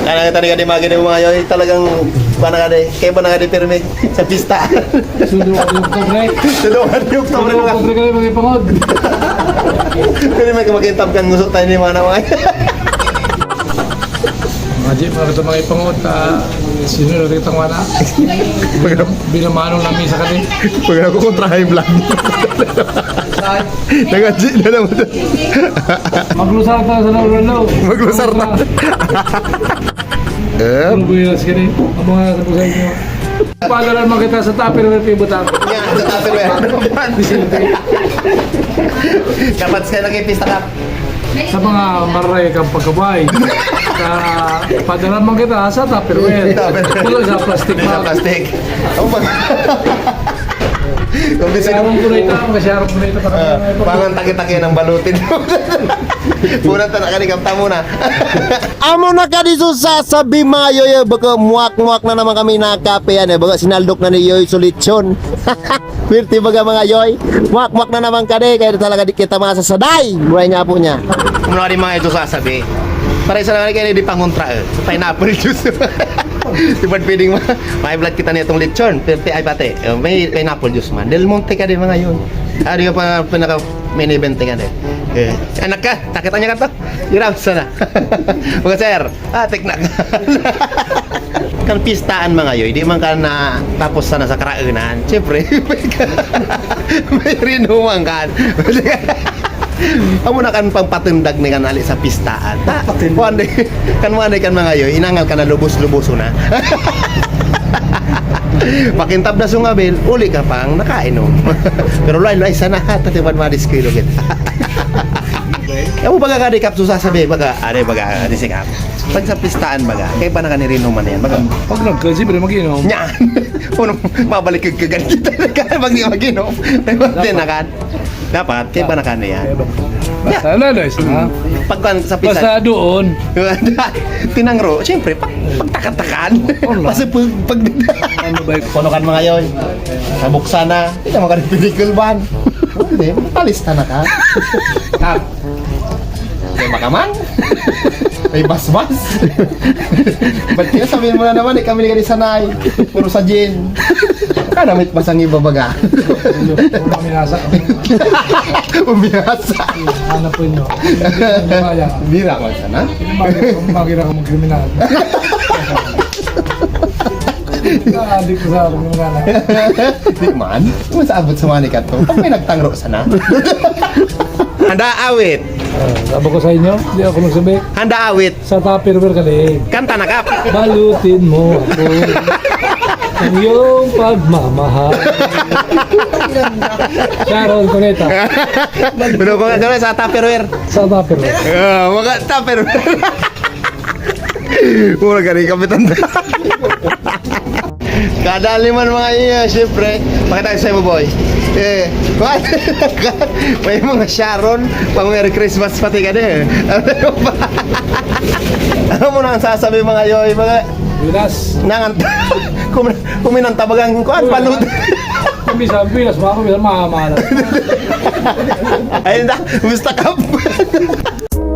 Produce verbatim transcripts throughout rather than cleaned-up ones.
Ano kita ni kadi mga gini mga yoy, talagang, paano ka di, kaya ba na kadi pirmi sa pista? Sundo ka ni Oktubre. Sundo ka ni Oktubre, mga Oktubre kami, mga ipangod. Pero may kumakintab kang gusto tayo ni mga naway. Mga di, mga ito, mga ipangod, ah, sino na rin itong wala? Bilang, bilang manong lamisa kami. Pag ako kontra high blood. Nag-adjit na naman. Maglusar ta sa lolo. Maglusar ta. Eh? Ano ba yun? Sige, ang mga sa pusay niyo. Padala naman kita sa Tupperware, pibutang. Yan, sa Tupperware. Dapat sa'yo lagi pista ka. Sa mga maray kang pagkabay. Sa, padala naman kita sa Tupperware. Tupperware. Dalo sa plastic bag. Sa plastic. Oh, pag- Kung gusto Kasi harong ko na ito, kasi harong ko na ito. Ah, pangan taki-taki ng balutin. Muna ta, nakalikap ta muna. Amo na kadi so sasabi, mga yoy, baga muwak-muwak na naman kami na kape, ano, baga sinaldok na ni Yoy Sulichon. Pirti baga, mga yoy, muwak-muwak na naman kadi, kaya talaga di kita masasaday. Buhay nga po niya. Ano ka di mga ito sasabi? Para isa na nga kaya di pangontra, eh. Sa pineapple juice. Di ba pwedeng ma-, may blood kita nitong lechon? Pirti ay pati. Eh, may pineapple juice man. Del Monte ka di, mga yoy. Ah, di ka pa pinaka main event ka di. Eh, anak ka, takita niya ka to. Hirap sana. Mga sir, ah, tikna. Kan pistaan, mga yoy, di man ka na tapos sana sa karaunan. Siyempre, may rinuman ka. Amo na kan pangpatundag ni kan ali sa pistaan. Ta, Pangpatundag. Kuwan di, kan mga di, kan mga yoy, inangal ka na lubos-luboso na. Pakintab na sungabil, uli ka pang nakainom. Pero lain-lain sana, ha, tatibad mga diskulo kita. Amo baga ka di kapso sasabi, baga, ari baga, di si Kap. Pag sa pistaan baga, kaya ba na ka ni Rino man yan? Baga, Pag nagka, siyempre mag-inom. Yan! Puno, mabalik ka ganyan kita, pag di mag-inom. Pwede na ka. Dapat, kaya ba na ka na yan? Basta, ano, ano, ha? Pag kan sa pistaan. Basta doon. Tinangro, siyempre, pag, pagtakatakan. Wala. Basta pag, pag, Ano ba yun? Puno kan mga yoy. Nabuksan na. Hindi naman ka rin pinikil ban. Hindi, matalista na ka. Kap. May makaman. May basbas. Ba't kaya sabihin mo na naman, eh, kami ni sanay. Puro sa gin. Kanamit masang ibabaga. Puro maminasa. Umiasa. Ano po yun, no? Hindi na ako sana. Hindi na ako magkriminal. Ah, di ko sa mga na. Di man. Di man sa abot sa mga ni Kato. Pag may nagtangro sana. Handa awit. Ah, sabi ko sa inyo, di ako magsabi. Handa awit. Sa Tupperware ka di. Kanta na ka. Balutin mo ako. Ang iyong pagmamahal. Sharon Cuneta. Pero kung ano, sa Tupperware. Sa Tupperware. Ah, mga Tupperware. Mura ka rin, Kapitan. Kada liman mga iya, siyempre, pakita ko sa'yo, boy. Eh, may mga Sharon, pang Merry Christmas pati ka din. Ano mo na ang sasabi, mga yoy, mga Pinas. Nangan, kumin-, kuminanta bagang kuan, palut. Kung minsan, Pinas, mga kuminsan, mahamalan. Ayun na, gusto ka.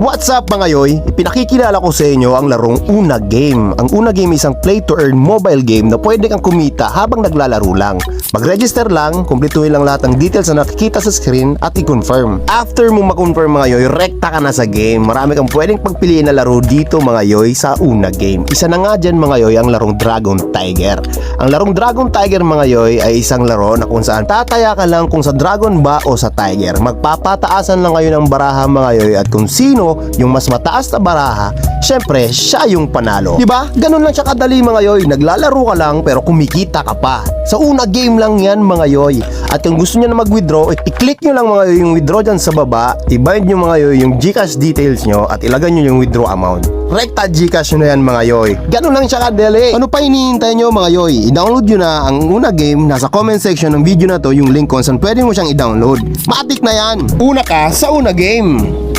What's up, mga yoy? Ipinakikilala ko sa inyo ang larong Una Game. Ang Una Game isang play to earn mobile game na pwede kang kumita habang naglalaro lang. Mag-register lang, kumpletuhin lang lahat ng details na nakikita sa screen at i-confirm. After mo ma-confirm, mga yoy, rekta ka na sa game. Marami kang pwedeng pagpiliin na laro dito, mga yoy, sa Una Game. Isa na nga dyan, mga yoy, ang larong Dragon Tiger. Ang larong Dragon Tiger, mga yoy, ay isang laro na kung saan tataya ka lang kung sa dragon ba o sa tiger. Magpapataasan lang kayo ng baraha, mga yoy, at kung sino yung mas mataas na baraha, syempre, siya yung panalo. Di ba? Ganun lang siya kadali, mga yoy. Naglalaro ka lang, pero kumikita ka pa. Sa Una Game lang yan, mga yoy. At kung gusto nyo na mag-withdraw, i-click nyo lang, mga yoy, yung withdraw dyan sa baba. I-bind nyo, mga yoy, yung GCash details nyo at ilagay nyo yung withdraw amount. Rekta GCash nyo na yan, mga yoy. Ganun lang siya kadali. Ano pa hinihintay nyo, mga yoy? I-download nyo na ang Una Game. Nasa comment section ng video na to yung link kung saan pwede mo siyang i-download. Matik na yan! Una ka sa Una Game!